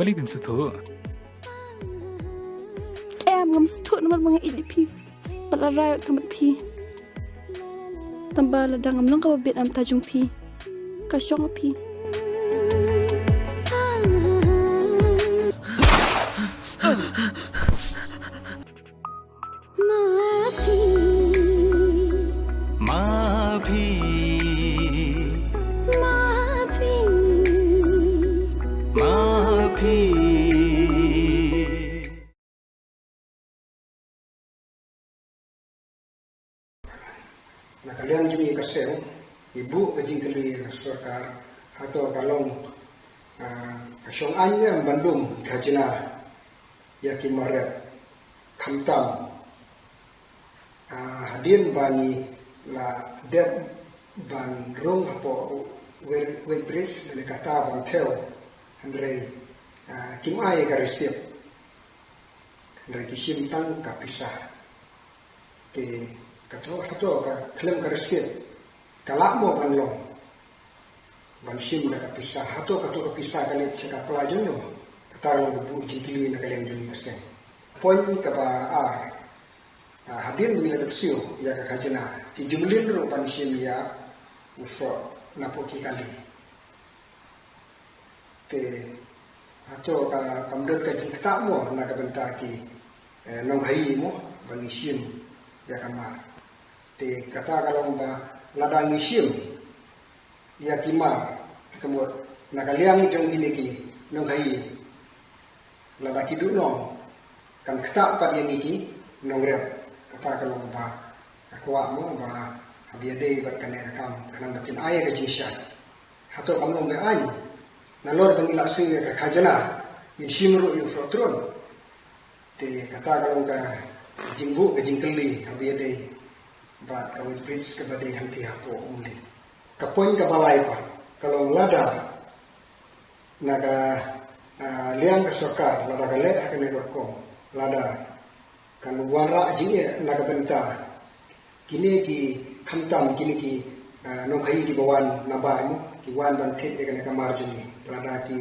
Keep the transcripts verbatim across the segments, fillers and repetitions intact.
Phi bym sngewthuh? Em, ngam sngewthuh namar ba nga ïeit ïa phi. Bad la rai tam bad phi. Tangba lada ngam long kaba biang na ka bynta jong phi, ka shong ha phi. Ma phi. Ma phi. Ma phi. Ma phi. Na ka liang jong ngi ka seng, ngi buh ka jingkylli ïa ka sorkar, hato ka long, ah, ka shong aiñ ne em ban lum khajna ïa ki mar rep, khamtam, ah, hadien ba ngi la dep ban rung hapoh weight, weighbridge, lane kata ban thew, hynrei, ah, kim ai ka receipt. Hynrei ki shim tang ka pisa. Te kato, hato ka khlem ka receipt ka lah mo ban long ban shim da ka pisa? Hato kato ka pisa ka leit sha ka pla jong ngi? Kata long ka buh jingkylli na ka liang jong ngi ka seng. Point kaba ar, ah, hadien ba ngi la dep siew ïa ka khajna, ki ju mlien ruh ban shim ïa u soh napoh ki kali. Te hato ka, kam don ka jingktah mo na ka bynta ki, eh, nongkhaii mo ba ngi shim ïa ka mar? Te kata ka long ba lada ngi shim ïa ki mar, te ka mut na ka liang jong kine ki nongkhaii, lada ki duh nong, kan ktah pat ïa ngi ki nongrep. Kata ka long ba ka kwah mo ba haba ïadei bad kane ka kam, khnang ba kin ai ka jingshai. Hato kam long ba aiñ, nalor ba ngi la siew ïa ka khajna, ngin shim ruh ïa u soh trun? Te kata ka long ka jingbuh ka jingkylli haba ïadei bad ka weighbridge kaba dei hangtei hapoh Umling. Ka point kaba lai pat ka long lada na ka, ah, liang ka sorkar, lada ka leh ha kane ka rukom, lada kan wanrah jingeh na ka bynta kine ki, khamtam kine ki, ah, nongkhaii kiba wan nabar mo, ki wan ban thied ïa kane ka mar jong ngi, lada ki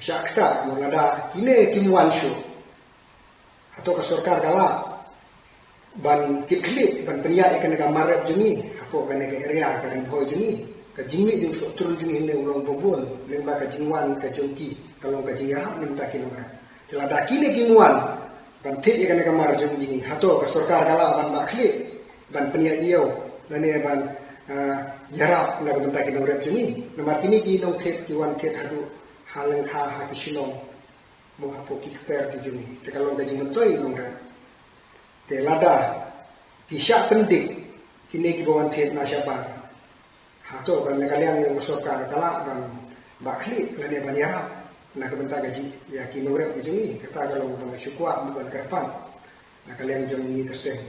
shah ktah mo, lada kine kim wan shuh, hato ka sorkar ka lah ban kit khlieh ban pynïaid ïa kane ka mar rep jong ngi hapoh kane ka area ka Ri Bhoi jong ngi? Ka jingmih jong u soh trun jong ngi hangne u long ba bun, lyngba ka jingwan ka jong ki ka long ka jingïarap na ka bynta ki nongrep. Te lada kine kim wan ban thied ïa kane ka mar jong ngi, hato ka sorkar ka lah ban bah khlieh ban pynïaid ïa u lane ban, ah, ïarap na ka bynta ki nongrep jong ngi? Namar kine ki nongthied ki wan thied haduh ha lyngkha ha ki shnong mo hapoh ki kper ki jong ngi, te ka long ka jingmyntoi nongrep. Te lada ki shah pyndik kine kiba wan thied na shabar, hato ka, na ka liang jong ka sorkar ka lah ban bah khlieh lane ban ïarap na ka bynta ka jingeh ïa ki nongrep ki jong ngi? Kata ka long kaba nga shu kwah ban kyrpad na ka liang jong ngi ka seng.